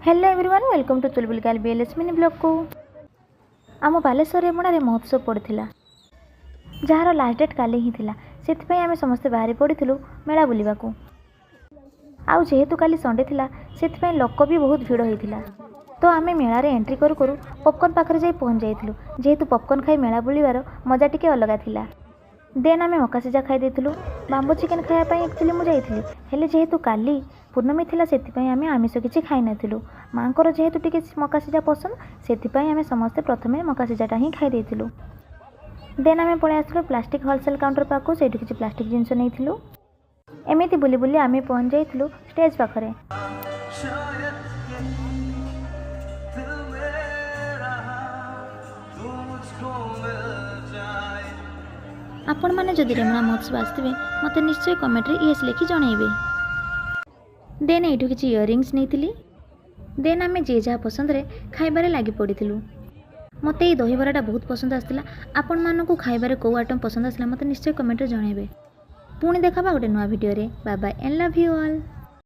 Hello everyone, welcome to Chulbul girl BLS mini ବ୍ଲଗ୍କୁ। ଆମ ବାଲେଶ୍ୱର ରେମୁଣାରେ ମହୋତ୍ସବ ପଡ଼ିଥିଲା, ଯାହାର ଲାଷ୍ଟ ଡେଟ୍ କାଲି ହିଁ ଥିଲା। ସେଥିପାଇଁ ଆମେ ସମସ୍ତେ ବାହାରି ପଡ଼ିଥିଲୁ ମେଳା ବୁଲିବାକୁ। ଆଉ ଯେହେତୁ କାଲି ସଣ୍ଡେ ଥିଲା, ସେଥିପାଇଁ ଲୋକ ବି ବହୁତ ଭିଡ଼ ହେଇଥିଲା। ତ ଆମେ ମେଳାରେ ଏଣ୍ଟ୍ରି କରୁ କରୁ ପପକର୍ନ ପାଖରେ ଯାଇ ପହଞ୍ଚି ଯାଇଥିଲୁ, ଯେହେତୁ ପପକର୍ନ ଖାଇ ମେଳା ବୁଲିବାର ମଜା ଟିକେ ଅଲଗା ଥିଲା। ଦେନ୍ ଆମେ ମକା ସିଝା ଖାଇ ଦେଇଥିଲୁ। ବାମ୍ବୋ ଚିକେନ୍ ଖାଇବା ପାଇଁ ଆକ୍ଚୁଆଲି ମୁଁ ଯାଇଥିଲି, ହେଲେ ଯେହେତୁ କାଲି ପୂର୍ଣ୍ଣମୀ ଥିଲା, ସେଥିପାଇଁ ଆମେ ଆମିଷ କିଛି ଖାଇନଥିଲୁ। ମାଆଙ୍କର ଯେହେତୁ ଟିକେ ମକା ସିଝା ପସନ୍ଦ, ସେଥିପାଇଁ ଆମେ ସମସ୍ତେ ପ୍ରଥମେ ମକା ସିଝାଟା ହିଁ ଖାଇ ଦେଇଥିଲୁ। ଦେନ୍ ଆମେ ପଳେଇ ଆସିଲୁ ପ୍ଲାଷ୍ଟିକ୍ ହୋଲସେଲ୍ କାଉଣ୍ଟର ପାଖକୁ। ସେଇଠୁ କିଛି ପ୍ଲାଷ୍ଟିକ୍ ଜିନିଷ ନେଇଥିଲୁ। ଏମିତି ବୁଲି ବୁଲି ଆମେ ପହଞ୍ଚି ଯାଇଥିଲୁ ଷ୍ଟେଜ୍ ପାଖରେ। शायद यही दिल मेरा, तू मुझको मिल जाए। ଆପଣମାନେ ଯଦି ରେମୁଣା ମହୋତ୍ସବ ଆସିଥିବେ, ମୋତେ ନିଶ୍ଚୟ କମେଣ୍ଟରେ ୟେସ୍ ଲେଖି ଜଣାଇବେ। ଦେନ୍ ଏଇଠୁ କିଛି ଇୟରିଙ୍ଗସ୍ ନେଇଥିଲି। ଦେନ୍ ଆମେ ଯିଏ ଯାହା ପସନ୍ଦରେ ଖାଇବାରେ ଲାଗି ପଡ଼ିଥିଲୁ। ମୋତେ ଏଇ ଦହିବରାଟା ବହୁତ ପସନ୍ଦ ଆସିଥିଲା। ଆପଣମାନଙ୍କୁ ଖାଇବାରେ କେଉଁ ଆଇଟମ୍ ପସନ୍ଦ ଆସିଲା, ମୋତେ ନିଶ୍ଚୟ କମେଣ୍ଟରେ ଜଣାଇବେ। ପୁଣି ଦେଖାବା ଗୋଟେ ନୂଆ ଭିଡ଼ିଓରେ। Bye bye and love you all.